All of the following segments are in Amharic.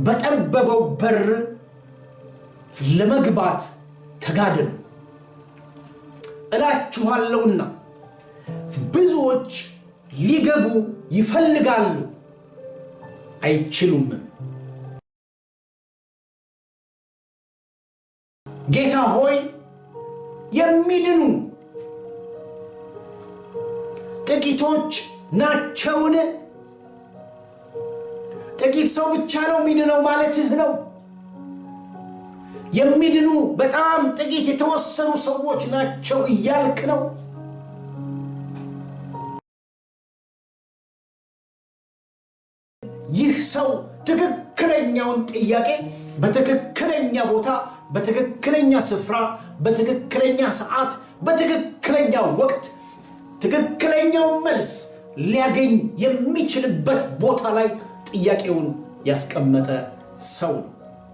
በጠበበው በር ለመግባት ተጋደሉ እላችኋለሁና ብዙዎች ሊገቡ ይፈልጋሉ አይችሉም። ጌታ ሆይ፣ የሚድኑ ጥቂቶች ናቸውን? ጥቂት ሰው ብቻ ነው የሚድነው ማለትህ ነው? የሚድኑ በጣም ጥቂት የተወሰኑ ሰዎች ናቸው እያልክ ነው? ይህ ሰው ትክክለኛውን ጥያቄ በትክክለኛ ቦታ፣ በትክክለኛ ስፍራ፣ በትክክለኛ ሰዓት፣ በትክክለኛ ወቅት ትክክለኛውን መልስ ሊያገኝ የሚችልበት ቦታ ላይ ጥያቄውን ያስቀመጠ ሰው ነው።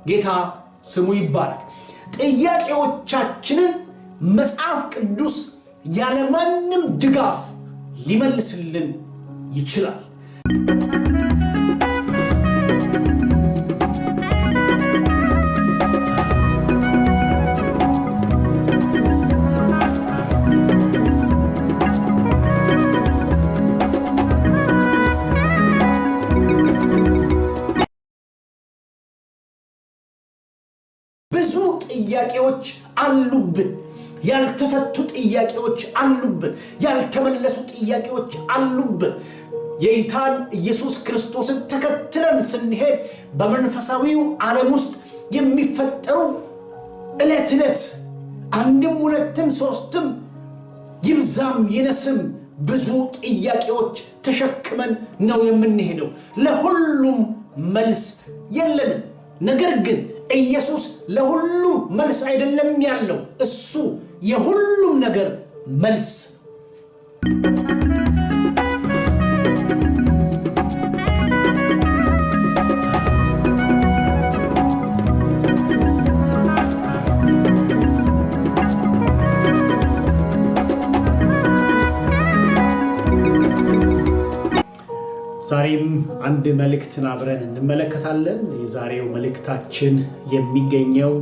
ጌታ ስሙ ይባረክ። ጥያቄዎቻችንን መጽሐፍ ቅዱስ ያለማንም ድጋፍ ሊመልስልን ይችላል። ብዙ ጥያቄዎች አሉብን። ያልተፈቱ ጥያቄዎች አሉብን። ያልተመለሱ ጥያቄዎች አሉብን። የጌታን ኢየሱስ ክርስቶስን ተከትለን ስንሄድ በመንፈሳዊው ዓለም ውስጥ የሚፈጠሩ ዕለት ዕለት አንድም ሁለትም ሶስትም ይብዛም ይነስም ብዙ ጥያቄዎች ተሸክመን ነው የምንሄደው። ለሁሉም መልስ የለንም። ነገር ግን ኢየሱስ ለሁሉም መልስ አይደለም ያለው፣ እሱ የሁሉም ነገር መልስ። ዛሬም አንድ መልእክትን አብረን እንመለከታለን። የዛሬው መልእክታችን የሚገኘው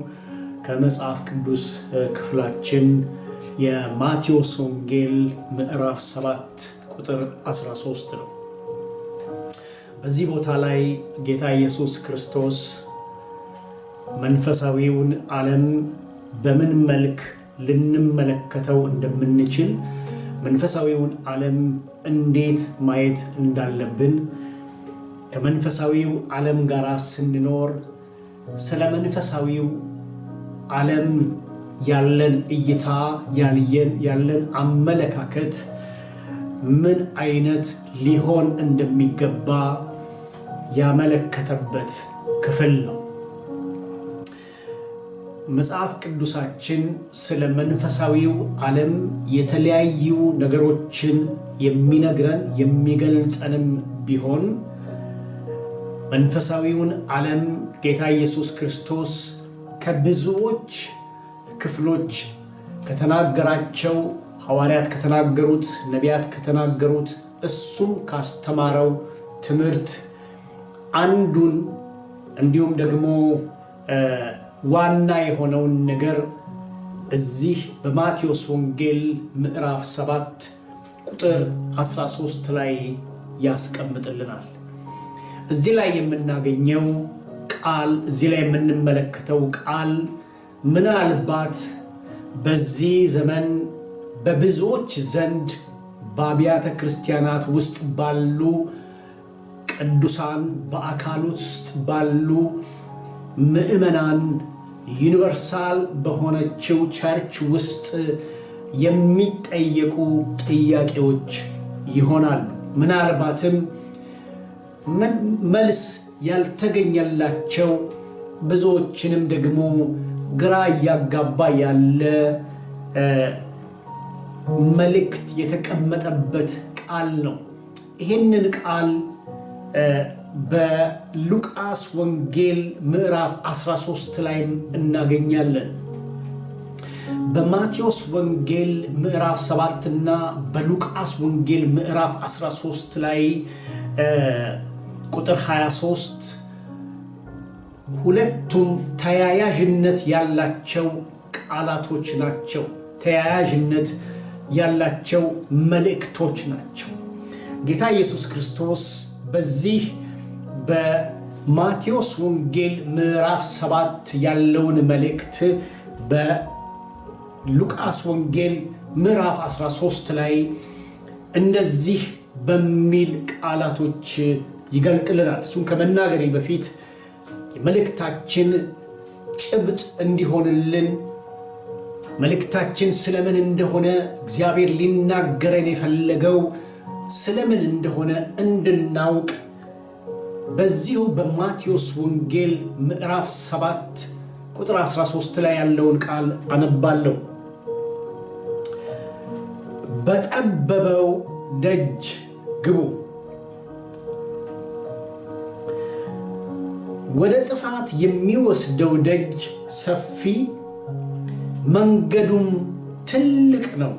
ከመጽሐፍ ቅዱስ ክፍላችን የማቴዎስ ወንጌል ምዕራፍ 7 ቁጥር 13 ነው። በዚህ ቦታ ላይ ጌታ ኢየሱስ ክርስቶስ መንፈሳዊውን ዓለም በምን መልክ ልንመለከተው እንደምንችል፣ መንፈሳዊውን ዓለም እንዴት ማየት እንዳለብን፣ ከመንፈሳዊው ዓለም ጋር ስንኖር ስለ መንፈሳዊው ዓለም ያለን እይታ፣ ያለን አመለካከት ምን አይነት ሊሆን እንደሚገባ ያመለከተበት ክፍል ነው። መጽሐፍ ቅዱሳችን ስለ መንፈሳዊው ዓለም የተለያዩ ነገሮችን የሚነግረን የሚገልጠንም ቢሆን፣ መንፈሳዊውን ዓለም ጌታ ኢየሱስ ክርስቶስ ከብዙዎች ክፍሎች ከተናገራቸው፣ ሐዋርያት ከተናገሩት፣ ነቢያት ከተናገሩት፣ እሱም ካስተማረው ትምህርት አንዱን እንዲሁም ደግሞ ዋና የሆነውን ነገር እዚህ በማቴዎስ ወንጌል ምዕራፍ 7 ቁጥር 13 ላይ ያስቀምጥልናል። እዚህ ላይ የምናገኘው ቃል፣ እዚህ ላይ የምንመለከተው ቃል ምናልባት በዚህ ዘመን በብዙዎች ዘንድ በአብያተ ክርስቲያናት ውስጥ ባሉ ቅዱሳን፣ በአካል ውስጥ ባሉ ምዕመናን፣ universal በሆነችው church ውስጥ የሚጠየቁ ጥያቄዎች ይሆናሉ። ምናልባትም መልስ ያልተገኘላቸው፣ ብዙዎችንም ደግሞ ግራ እያጋባ ያለ መልእክት የተቀመጠበት ቃል ነው። ይህንን ቃል በሉቃስ ወንጌል ምዕራፍ 13 ላይም እናገኛለን። በማቴዎስ ወንጌል ምዕራፍ 7 እና በሉቃስ ወንጌል ምዕራፍ 13 ላይ ቁጥር 23 ሁለቱም ተያያዥነት ያላቸው ቃላቶች ናቸው። ተያያዥነት ያላቸው መልእክቶች ናቸው። ጌታ ኢየሱስ ክርስቶስ በዚህ በማቴዎስ ወንጌል ምዕራፍ 7 ያለውን መልእክት በሉቃስ ወንጌል ምዕራፍ 13 ላይ እንደዚህ በሚል ቃላቶች ይገልጥልናል። እሱን ከመናገሬ በፊት መልእክታችን ጭብጥ እንዲሆንልን፣ መልእክታችን ስለምን እንደሆነ፣ እግዚአብሔር ሊናገረን የፈለገው ስለምን እንደሆነ እንድናውቅ በዚሁ በማቴዎስ ወንጌል ምዕራፍ 7 ቁጥር 13 ላይ ያለውን ቃል አነባለሁ። በጠበበው ደጅ ግቡ፣ ወደ ጥፋት የሚወስደው ደጅ ሰፊ መንገዱም ትልቅ ነው፣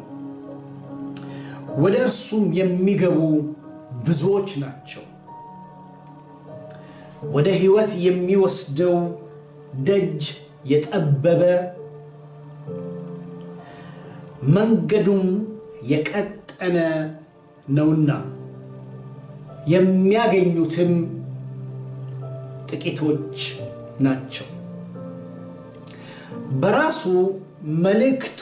ወደ እርሱም የሚገቡ ብዙዎች ናቸው። ወደ ሕይወት የሚወስደው ደጅ የጠበበ መንገዱም የቀጠነ ነውና የሚያገኙትም ጥቂቶች ናቸው። በራሱ መልእክቱ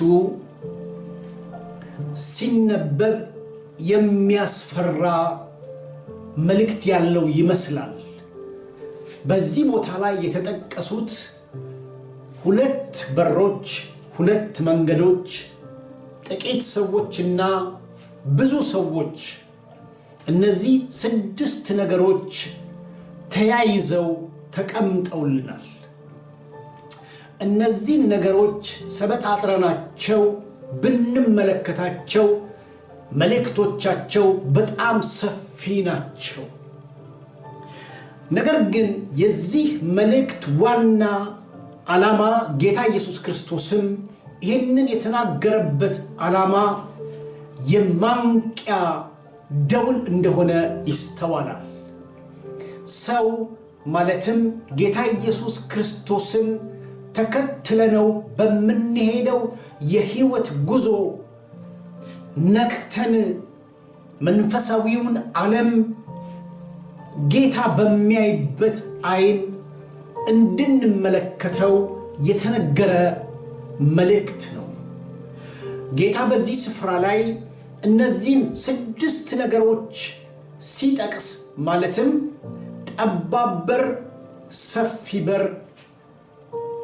ሲነበብ የሚያስፈራ መልእክት ያለው ይመስላል። በዚህ ቦታ ላይ የተጠቀሱት ሁለት በሮች፣ ሁለት መንገዶች፣ ጥቂት ሰዎችና ብዙ ሰዎች፣ እነዚህ ስድስት ነገሮች ተያይዘው ተቀምጠውልናል። እነዚህን ነገሮች ሰበጣጥረናቸው ብንመለከታቸው መልእክቶቻቸው በጣም ሰፊ ናቸው። ነገር ግን የዚህ መልእክት ዋና ዓላማ፣ ጌታ ኢየሱስ ክርስቶስም ይህንን የተናገረበት ዓላማ የማንቂያ ደውል እንደሆነ ይስተዋላል። ሰው ማለትም ጌታ ኢየሱስ ክርስቶስን ተከትለነው በምንሄደው የህይወት ጉዞ ነቅተን መንፈሳዊውን ዓለም ጌታ በሚያይበት አይን እንድንመለከተው የተነገረ መልእክት ነው። ጌታ በዚህ ስፍራ ላይ እነዚህን ስድስት ነገሮች ሲጠቅስ፣ ማለትም ጠባብ በር፣ ሰፊ በር፣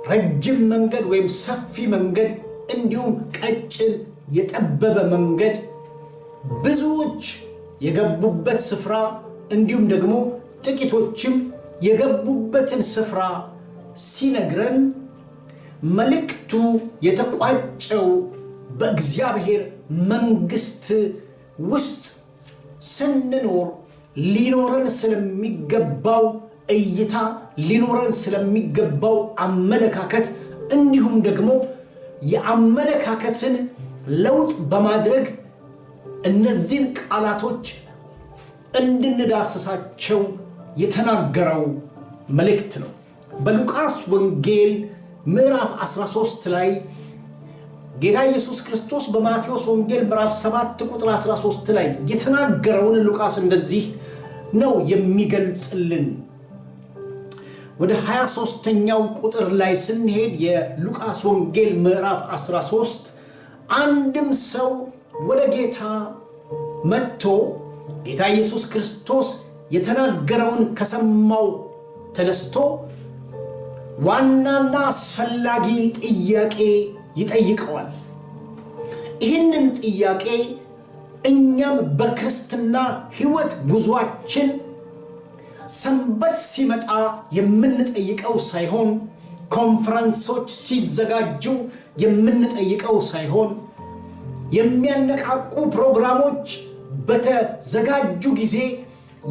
ረጅም መንገድ ወይም ሰፊ መንገድ፣ እንዲሁም ቀጭን የጠበበ መንገድ፣ ብዙዎች የገቡበት ስፍራ እንዲሁም ደግሞ ጥቂቶችም የገቡበትን ስፍራ ሲነግረን መልእክቱ የተቋጨው በእግዚአብሔር መንግስት ውስጥ ስንኖር ሊኖረን ስለሚገባው እይታ፣ ሊኖረን ስለሚገባው አመለካከት፣ እንዲሁም ደግሞ የአመለካከትን ለውጥ በማድረግ እነዚህን ቃላቶች እንድንዳስሳቸው የተናገረው መልእክት ነው። በሉቃስ ወንጌል ምዕራፍ 13 ላይ ጌታ ኢየሱስ ክርስቶስ በማቴዎስ ወንጌል ምዕራፍ 7 ቁጥር 13 ላይ የተናገረውን ሉቃስ እንደዚህ ነው የሚገልጽልን። ወደ 23ኛው ቁጥር ላይ ስንሄድ የሉቃስ ወንጌል ምዕራፍ 13፣ አንድም ሰው ወደ ጌታ መጥቶ ጌታ ኢየሱስ ክርስቶስ የተናገረውን ከሰማው ተነስቶ ዋናና አስፈላጊ ጥያቄ ይጠይቀዋል። ይህንን ጥያቄ እኛም በክርስትና ሕይወት ጉዟችን ሰንበት ሲመጣ የምንጠይቀው ሳይሆን፣ ኮንፈረንሶች ሲዘጋጁ የምንጠይቀው ሳይሆን፣ የሚያነቃቁ ፕሮግራሞች በተዘጋጁ ጊዜ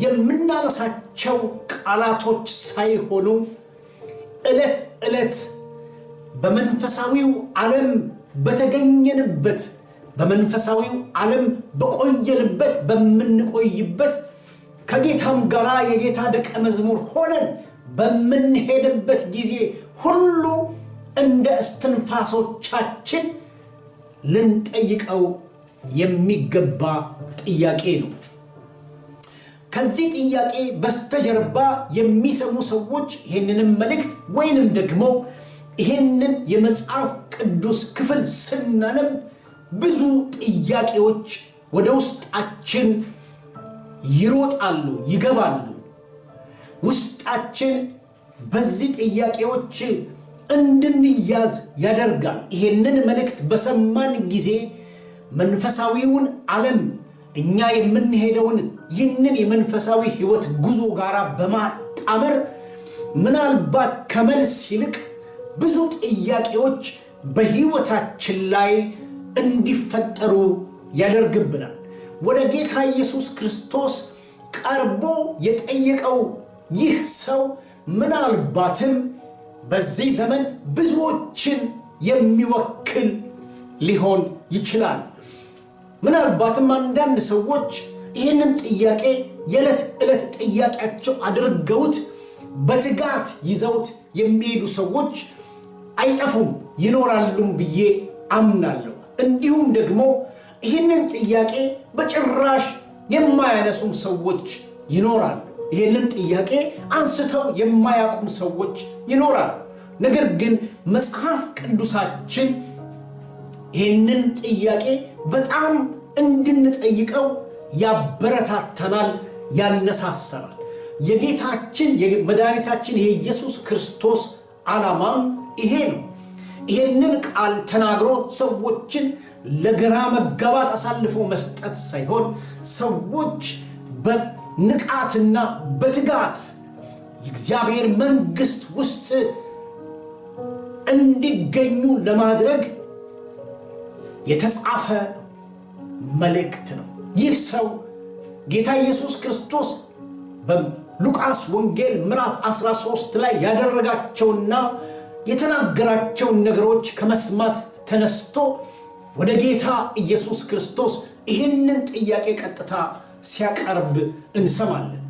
የምናነሳቸው ቃላቶች ሳይሆኑ፣ ዕለት ዕለት በመንፈሳዊው ዓለም በተገኘንበት፣ በመንፈሳዊው ዓለም በቆየንበት፣ በምንቆይበት፣ ከጌታም ጋር የጌታ ደቀ መዝሙር ሆነን በምንሄድበት ጊዜ ሁሉ እንደ እስትንፋሶቻችን ልንጠይቀው የሚገባ ጥያቄ ነው። ከዚህ ጥያቄ በስተጀርባ የሚሰሙ ሰዎች ይህንንም መልእክት ወይንም ደግሞ ይህንን የመጽሐፍ ቅዱስ ክፍል ስናነብ ብዙ ጥያቄዎች ወደ ውስጣችን ይሮጣሉ፣ ይገባሉ። ውስጣችን በዚህ ጥያቄዎች እንድንያዝ ያደርጋል። ይህንን መልእክት በሰማን ጊዜ መንፈሳዊውን ዓለም እኛ የምንሄደውን ይህንን የመንፈሳዊ ሕይወት ጉዞ ጋር በማጣመር ምናልባት ከመልስ ይልቅ ብዙ ጥያቄዎች በሕይወታችን ላይ እንዲፈጠሩ ያደርግብናል። ወደ ጌታ ኢየሱስ ክርስቶስ ቀርቦ የጠየቀው ይህ ሰው ምናልባትም በዚህ ዘመን ብዙዎችን የሚወክል ሊሆን ይችላል። ምናልባትም አንዳንድ ሰዎች ይህንን ጥያቄ የዕለት ዕለት ጥያቄያቸው አድርገውት በትጋት ይዘውት የሚሄዱ ሰዎች አይጠፉም፣ ይኖራሉም ብዬ አምናለሁ። እንዲሁም ደግሞ ይህንን ጥያቄ በጭራሽ የማያነሱም ሰዎች ይኖራሉ። ይህንን ጥያቄ አንስተው የማያውቁም ሰዎች ይኖራሉ። ነገር ግን መጽሐፍ ቅዱሳችን ይህንን ጥያቄ በጣም እንድንጠይቀው ያበረታተናል፣ ያነሳሰራል። የጌታችን የመድኃኒታችን የኢየሱስ ክርስቶስ ዓላማም ይሄ ነው። ይህንን ቃል ተናግሮ ሰዎችን ለግራ መጋባት አሳልፎ መስጠት ሳይሆን ሰዎች በንቃትና በትጋት የእግዚአብሔር መንግሥት ውስጥ እንዲገኙ ለማድረግ የተጻፈ መልእክት ነው። ይህ ሰው ጌታ ኢየሱስ ክርስቶስ በሉቃስ ወንጌል ምዕራፍ 13 ላይ ያደረጋቸውና የተናገራቸውን ነገሮች ከመስማት ተነስቶ ወደ ጌታ ኢየሱስ ክርስቶስ ይህንን ጥያቄ ቀጥታ ሲያቀርብ እንሰማለን።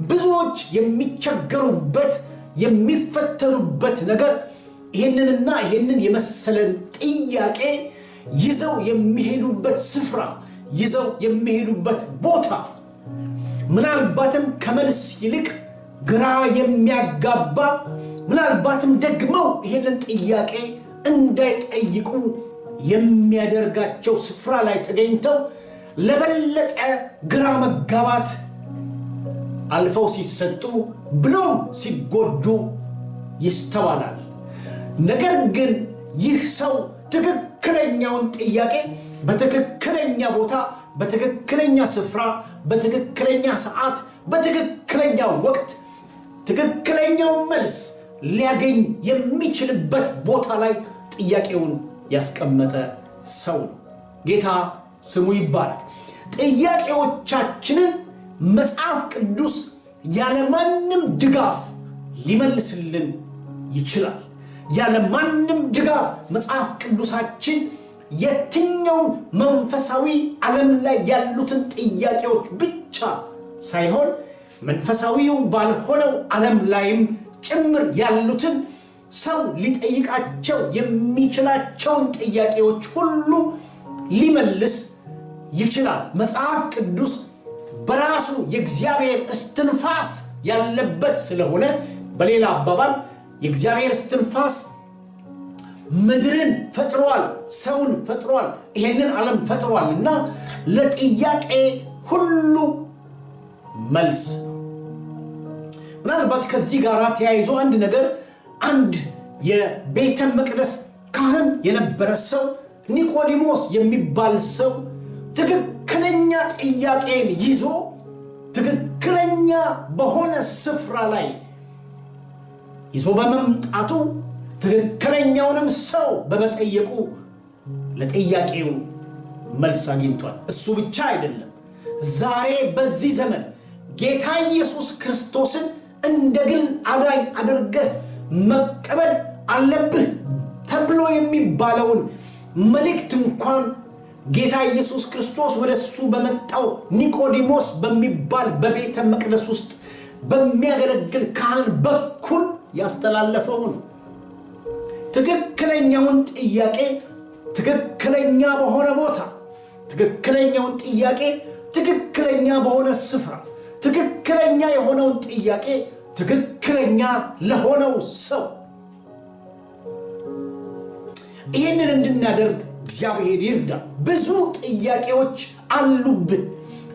ብዙዎች የሚቸገሩበት የሚፈተኑበት ነገር ይህንንና ይህንን የመሰለን ጥያቄ ይዘው የሚሄዱበት ስፍራ፣ ይዘው የሚሄዱበት ቦታ ምናልባትም ከመልስ ይልቅ ግራ የሚያጋባ፣ ምናልባትም ደግመው ይህንን ጥያቄ እንዳይጠይቁ የሚያደርጋቸው ስፍራ ላይ ተገኝተው ለበለጠ ግራ መጋባት አልፈው ሲሰጡ ብሎም ሲጎዱ ይስተዋላል። ነገር ግን ይህ ሰው ትክክለኛውን ጥያቄ በትክክለኛ ቦታ፣ በትክክለኛ ስፍራ፣ በትክክለኛ ሰዓት፣ በትክክለኛ ወቅት ትክክለኛውን መልስ ሊያገኝ የሚችልበት ቦታ ላይ ጥያቄውን ያስቀመጠ ሰው ነው። ጌታ ስሙ ይባረክ። ጥያቄዎቻችንን መጽሐፍ ቅዱስ ያለማንም ድጋፍ ሊመልስልን ይችላል። ያለማንም ድጋፍ መጽሐፍ ቅዱሳችን የትኛውም መንፈሳዊ ዓለም ላይ ያሉትን ጥያቄዎች ብቻ ሳይሆን መንፈሳዊው ባልሆነው ዓለም ላይም ጭምር ያሉትን ሰው ሊጠይቃቸው የሚችላቸውን ጥያቄዎች ሁሉ ሊመልስ ይችላል። መጽሐፍ ቅዱስ በራሱ የእግዚአብሔር እስትንፋስ ያለበት ስለሆነ፣ በሌላ አባባል የእግዚአብሔር እስትንፋስ ምድርን ፈጥሯል፣ ሰውን ፈጥሯል፣ ይሄንን ዓለም ፈጥሯል እና ለጥያቄ ሁሉ መልስ ነው። ምናልባት ከዚህ ጋር ተያይዞ አንድ ነገር፣ አንድ የቤተ መቅደስ ካህን የነበረ ሰው ኒቆዲሞስ የሚባል ሰው ትክክለኛ ጥያቄን ይዞ ትክክለኛ በሆነ ስፍራ ላይ ይዞ በመምጣቱ፣ ትክክለኛውንም ሰው በመጠየቁ ለጥያቄው መልስ አግኝቷል። እሱ ብቻ አይደለም። ዛሬ በዚህ ዘመን ጌታ ኢየሱስ ክርስቶስን እንደ ግል አዳኝ አድርገህ መቀበል አለብህ ተብሎ የሚባለውን መልእክት እንኳን ጌታ ኢየሱስ ክርስቶስ ወደ እሱ በመጣው ኒቆዲሞስ በሚባል በቤተ መቅደስ ውስጥ በሚያገለግል ካህን በኩል ያስተላለፈው ነው። ትክክለኛውን ጥያቄ ትክክለኛ በሆነ ቦታ፣ ትክክለኛውን ጥያቄ ትክክለኛ በሆነ ስፍራ፣ ትክክለኛ የሆነውን ጥያቄ ትክክለኛ ለሆነው ሰው፣ ይህንን እንድናደርግ እግዚአብሔር ይርዳ። ብዙ ጥያቄዎች አሉብን።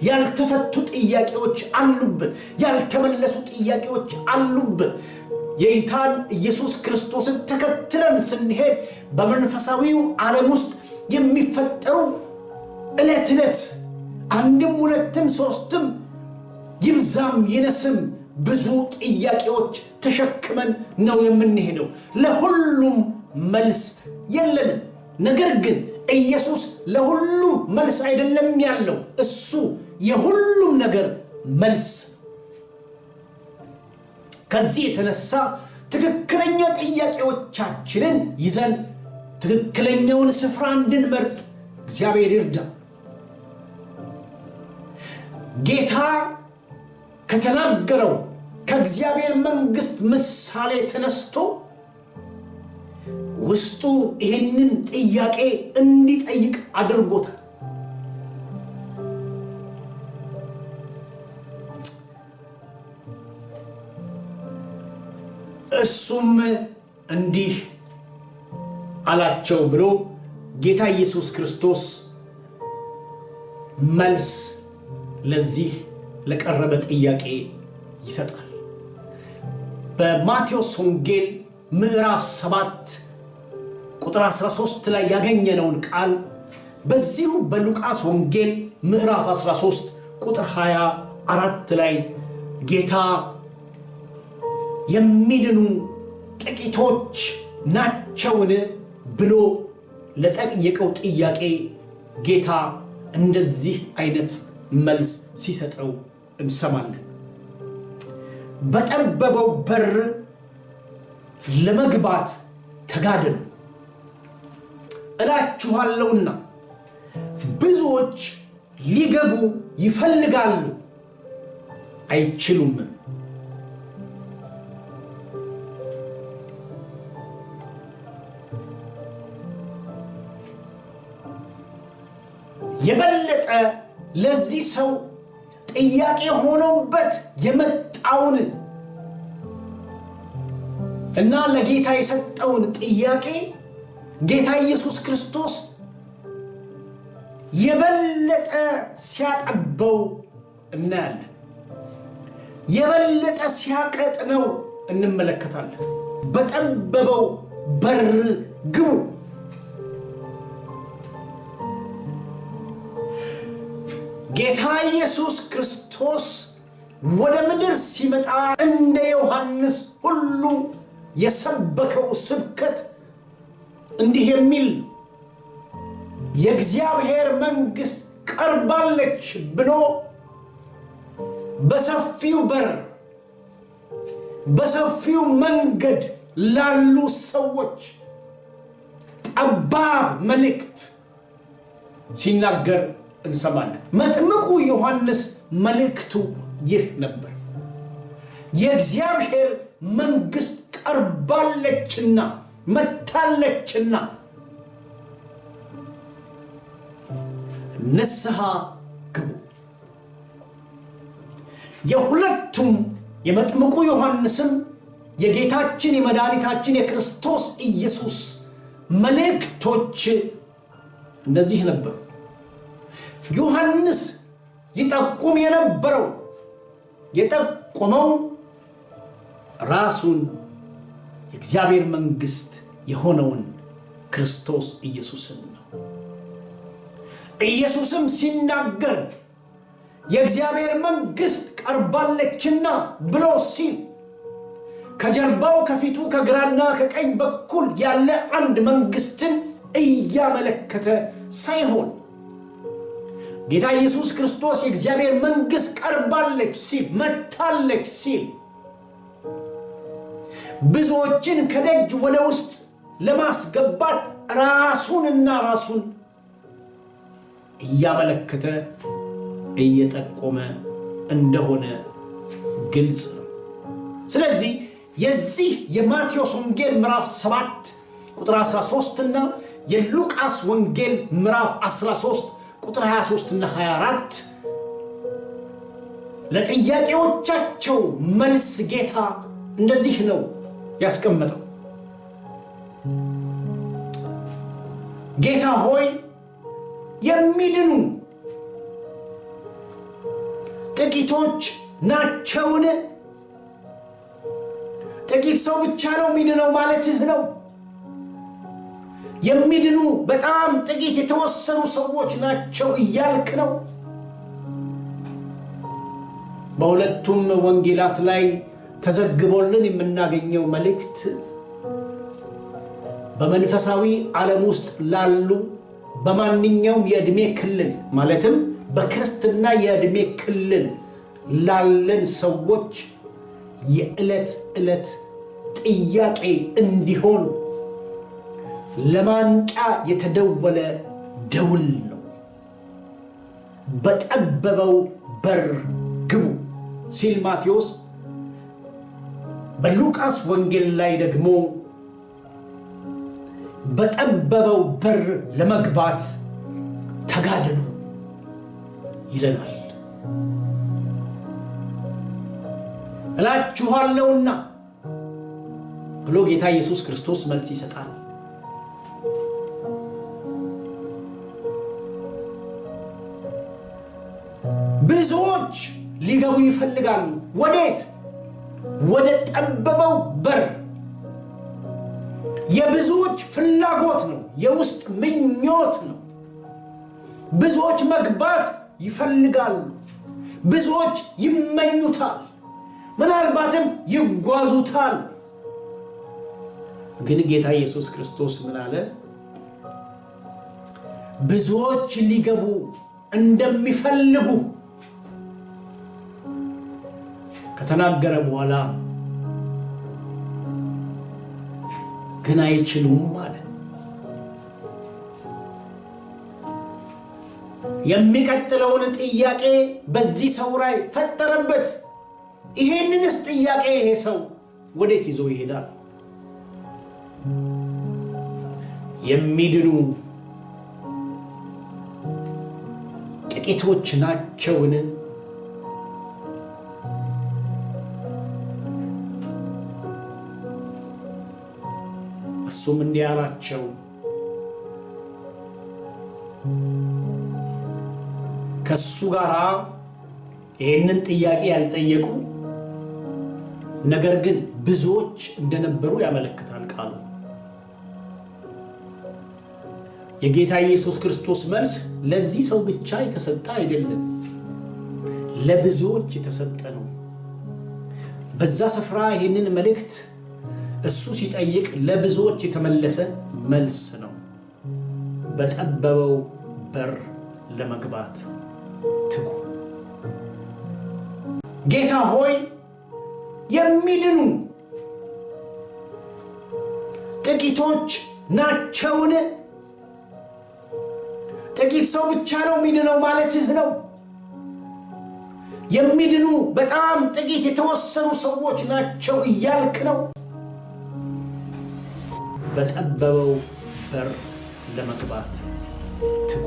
ያልተፈቱ ጥያቄዎች አሉብን። ያልተመለሱ ጥያቄዎች አሉብን። የጌታን ኢየሱስ ክርስቶስን ተከትለን ስንሄድ በመንፈሳዊው ዓለም ውስጥ የሚፈጠሩ ዕለት ዕለት አንድም ሁለትም ሶስትም ይብዛም ይነስም ብዙ ጥያቄዎች ተሸክመን ነው የምንሄደው። ለሁሉም መልስ የለንም። ነገር ግን ኢየሱስ ለሁሉም መልስ አይደለም ያለው፣ እሱ የሁሉም ነገር መልስ። ከዚህ የተነሳ ትክክለኛ ጥያቄዎቻችንን ይዘን ትክክለኛውን ስፍራ እንድንመርጥ እግዚአብሔር ይርዳ። ጌታ ከተናገረው ከእግዚአብሔር መንግሥት ምሳሌ ተነስቶ ውስጡ ይህንን ጥያቄ እንዲጠይቅ አድርጎታል። እርሱም እንዲህ አላቸው ብሎ ጌታ ኢየሱስ ክርስቶስ መልስ ለዚህ ለቀረበ ጥያቄ ይሰጣል። በማቴዎስ ወንጌል ምዕራፍ 7 ቁጥር 13 ላይ ያገኘነውን ቃል በዚሁ በሉቃስ ወንጌል ምዕራፍ 13 ቁጥር 24 ላይ ጌታ የሚድኑ ጥቂቶች ናቸውን ብሎ ለጠየቀው ጥያቄ ጌታ እንደዚህ አይነት መልስ ሲሰጠው እንሰማለን። በጠበበው በር ለመግባት ተጋደሉ እላችኋለሁና ብዙዎች ሊገቡ ይፈልጋሉ አይችሉም። የበለጠ ለዚህ ሰው ጥያቄ ሆኖበት የመጣውን እና ለጌታ የሰጠውን ጥያቄ ጌታ ኢየሱስ ክርስቶስ የበለጠ ሲያጠበው እናያለን። የበለጠ ሲያቀጥነው እንመለከታለን። በጠበበው በር ግቡ። ጌታ ኢየሱስ ክርስቶስ ወደ ምድር ሲመጣ እንደ ዮሐንስ ሁሉ የሰበከው ስብከት እንዲህ የሚል፣ የእግዚአብሔር መንግሥት ቀርባለች ብሎ በሰፊው በር በሰፊው መንገድ ላሉ ሰዎች ጠባብ መልእክት ሲናገር እንሰማለን። መጥምቁ ዮሐንስ መልእክቱ ይህ ነበር። የእግዚአብሔር መንግሥት ቀርባለችና መታለችና ንስሐ ግቡ። የሁለቱም የመጥምቁ ዮሐንስም የጌታችን የመድኃኒታችን የክርስቶስ ኢየሱስ መልእክቶች እነዚህ ነበሩ። ዮሐንስ ይጠቁም የነበረው የጠቆመው ራሱን የእግዚአብሔር መንግሥት የሆነውን ክርስቶስ ኢየሱስን ነው። ኢየሱስም ሲናገር የእግዚአብሔር መንግሥት ቀርባለችና ብሎ ሲል ከጀርባው ከፊቱ ከግራና ከቀኝ በኩል ያለ አንድ መንግሥትን እያመለከተ ሳይሆን ጌታ ኢየሱስ ክርስቶስ የእግዚአብሔር መንግሥት ቀርባለች ሲል፣ መታለች ሲል ብዙዎችን ከደጅ ወደ ውስጥ ለማስገባት ራሱንና ራሱን እያመለከተ እየጠቆመ እንደሆነ ግልጽ ነው። ስለዚህ የዚህ የማቴዎስ ወንጌል ምዕራፍ 7 ቁጥር 13 እና የሉቃስ ወንጌል ምዕራፍ 13 ቁጥር 23 እና 24 ለጥያቄዎቻቸው መልስ ጌታ እንደዚህ ነው ያስቀመጠው። ጌታ ሆይ የሚድኑ ጥቂቶች ናቸውን? ጥቂት ሰው ብቻ ነው የሚድነው ማለትህ ነው? የሚድኑ በጣም ጥቂት የተወሰኑ ሰዎች ናቸው እያልክ ነው? በሁለቱም ወንጌላት ላይ ተዘግቦልን የምናገኘው መልእክት በመንፈሳዊ ዓለም ውስጥ ላሉ በማንኛውም የዕድሜ ክልል፣ ማለትም በክርስትና የዕድሜ ክልል ላለን ሰዎች የዕለት ዕለት ጥያቄ እንዲሆን ለማንቂያ የተደወለ ደውል ነው። በጠበበው በር ግቡ ሲል ማቴዎስ፣ በሉቃስ ወንጌል ላይ ደግሞ በጠበበው በር ለመግባት ተጋደሉ ይለናል። እላችኋለሁና ብሎ ጌታ ኢየሱስ ክርስቶስ መልስ ይሰጣል። ብዙዎች ሊገቡ ይፈልጋሉ። ወዴት? ወደ ጠበበው በር። የብዙዎች ፍላጎት ነው፣ የውስጥ ምኞት ነው። ብዙዎች መግባት ይፈልጋሉ። ብዙዎች ይመኙታል፣ ምናልባትም ይጓዙታል። ግን ጌታ ኢየሱስ ክርስቶስ ምን አለ? ብዙዎች ሊገቡ እንደሚፈልጉ ከተናገረ በኋላ ግን አይችሉም አለ። የሚቀጥለውን ጥያቄ በዚህ ሰው ላይ ፈጠረበት። ይሄንንስ ጥያቄ ይሄ ሰው ወዴት ይዞ ይሄዳል? የሚድኑ ጥቂቶች ናቸውን? እሱም እንዲህ አላቸው፣ ከሱ ጋር ይህንን ጥያቄ ያልጠየቁ ነገር ግን ብዙዎች እንደነበሩ ያመለክታል ቃሉ። የጌታ ኢየሱስ ክርስቶስ መልስ ለዚህ ሰው ብቻ የተሰጠ አይደለም፣ ለብዙዎች የተሰጠ ነው። በዛ ስፍራ ይህንን መልእክት እሱ ሲጠይቅ ለብዙዎች የተመለሰ መልስ ነው። በጠበበው በር ለመግባት ትጉ። ጌታ ሆይ የሚድኑ ጥቂቶች ናቸውን? ጥቂት ሰው ብቻ ነው የሚድነው ማለትህ ነው? የሚድኑ በጣም ጥቂት የተወሰኑ ሰዎች ናቸው እያልክ ነው? በጠበበው በር ለመግባት ትጉ።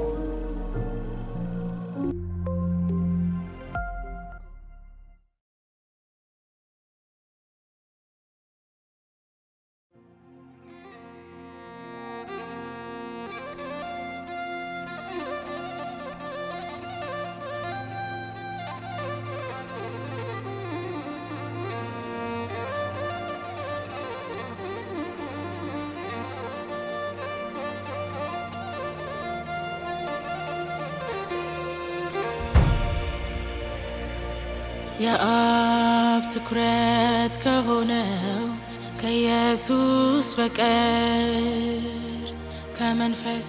የአብ ትኩረት ከሆነው ከኢየሱስ በቀር፣ ከመንፈስ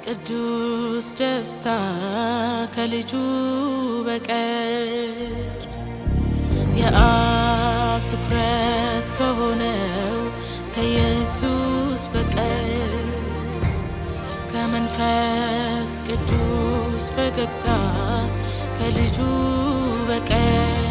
ቅዱስ ደስታ ከልጁ በቀር፣ የአብ ትኩረት ከሆነው ከኢየሱስ በቀር፣ ከመንፈስ ቅዱስ ፈገግታ ከልጁ በቀር።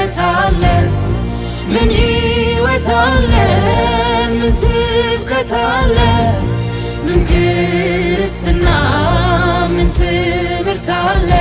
ሕይወት አለ? ምን ሕይወት አለ? ምን ስብከት አለ? ምን ክርስትና፣ ምን ትምህርት አለ?